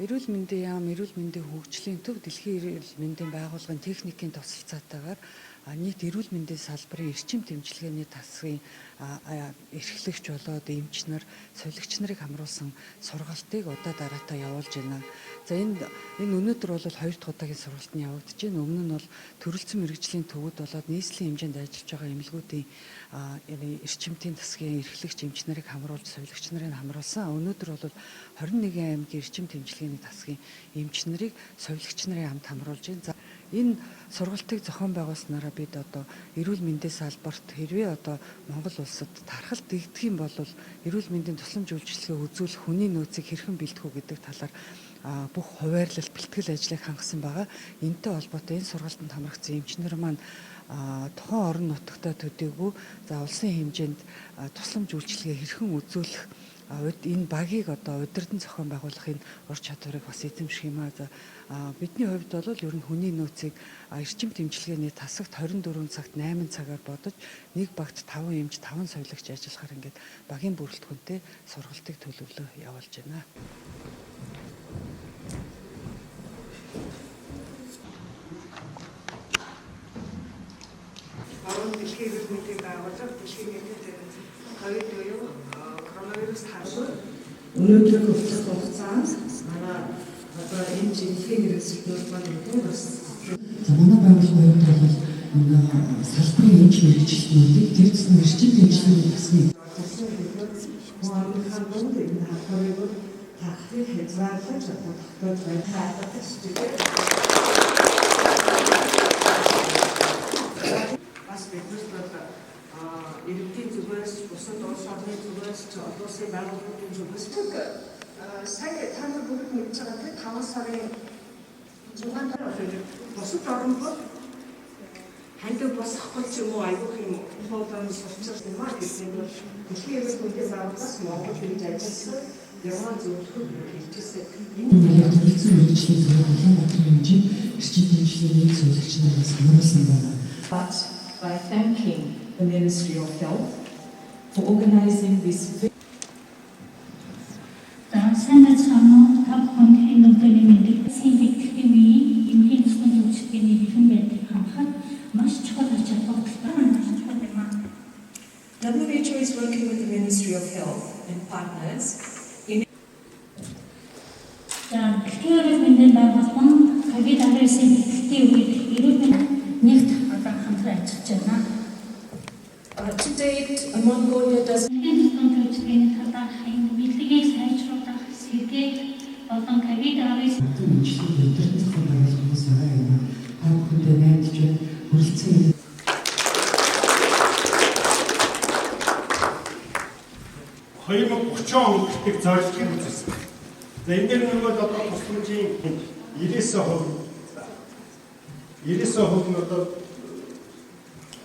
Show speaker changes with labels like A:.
A: Эрүүл мэндийн яам, эрүүл мэндийн хөгжлийн төв дэлхийн эрүүл мэндийн байгууллагын техникийн тусалцаатайгаар нийт эрүүл мэндийн салбарын эрчим дэмжлэгээний тасгийн эрхлэгч болоод эмч нар, сувилагч нарыг хамруулсан сургалтыг удаа дараатай явуулж байна. За энэ өнөөдөр бол хоёр дахь удаагийн сургалт нь явагдаж байна. Өмнө нь бол төрөлцсөн мэргэжлийн төвүүд болоод нийслэлийн хэмжээнд ажиллаж байгаа эмнэлгүүдийн эрчимтийн тасгийн эрхлэгч эмч нарыг хамруулж, сувилагч нарыг хамруулсан. Өнөөдөр бол 21 аймгийн эрчим дэмжлэгээний тасгийн эмч нарыг сувилагч нарын хамт хамруулж байна. За энэ сургалтыг зохион байгуулснараа бид одоо эрүүл мэндийн салбарт хэрвээ одоо Монгол улсад тархалт дэгдэх юм бол эрүүл мэндийн тусламж үйлчилгээ үзүүлэх хүний нөөцийг хэрхэн бэлтгэх үү гэдэг талаар бүх хуваарлал бэлтгэл ажлыг хангасан байгаа. Энэтэй холбоотой энэ сургалтанд хамрагдсан эмчнэр маань тухайн орон нутагтаа төдийгүй за улсын хэмжээнд тусламж үйлчилгээ хэрхэн үзүүлэх энэ багийг одоо удирдан зохион байгуулахын ур чадварыг бас эзэмших юм аа. За бидний хувьд бол ер нь хүний нөөцийг эрчим дэмжлэгээний тасагт 24 цагт 8 цагаар бодож нэг багт 5 эмч, 5 сувилагч ажиллахаар ингээд багийн бүрэлдэхүүнтэй сургалтыг төлөвлөө явуулж байна.
B: Баруун дэлхийн эрүүл мэндийн байгууллага дэлхийн нийтэд ковид буюу коронавирус тархал
C: Өнөөдөр хүртэлх хугацаанд манай одоо энэ жинхэнэ хэрэгсэлтнүүд маань бүгд бас
A: За манай байгууллагын хувьд бол энэ салбарын эмч мэргэжилтнүүдийг тэр зүйн эрчим дэмжлэгийн тасгийн
C: зорилгосон бид хүн амынхаа дунд энэ халдварыг бол тархлыг хязгаарлаж одоо тогтоож байна.
B: алдартай жижигээр
C: Бас биднэрт бол иргэдийн зүгээс, бусад улс орны зүгээс, олон улсын байгууллагуудын зүгээс
B: сая та нар бүгд мэдж байгаа тийм 5 сарын 6-нд
C: бусад орн бол хандаг босхгүй ч юм уу айгүйх юм хуулан сурчилж юм а гэдэг нь бол дэлхийн эрүүл мэндийн байгууллагаас Монгол ингэж ажилласан яваа зөвлөхөд хэлжсэн.
A: Энэ төрөлцсөн мэргэжлийн төвийг Улаанбаатарын хэмжээнд эрчим дэмжлэгийн сувилагч нараас хамруулсан байна.
D: But by thanking the Ministry of Health for organizing this
E: За сайн байцгаана уу? Та бүхэнд энэ өдрийн мэндийг дэлхийн үеийн эмнэлгийн тусламж үйлчилгээний хэрхэн байдгийг хангахад маш чухал ач холбогдолтой маш чухал юм аа.
D: WHO is working with the Ministry of Health and partners in
E: За дэлхийн эрүүл мэндийн байгууллага нь COVID-19 бэлтгэлийн үед эрүүл мэнд нэгт одоо хамтран ажиллаж байна.
D: To date, Mongolia does
E: Эмнэлгийн тусламж үйлчилгээний талаарх энэ мэдлэгийг сайжруулах, сэргээх болон COVID-19
A: Эмчилгээнд удирдан зохион байгуулах хүмүүс байгаа юм аа. Та бүхэндээ найдаж байна. Хүрэлцэн
F: 2030 он гэдэг зорилгыг үзүүлсэн. За энэ дээр нөгөө одоо тусламжийн 99% 99% нь одоо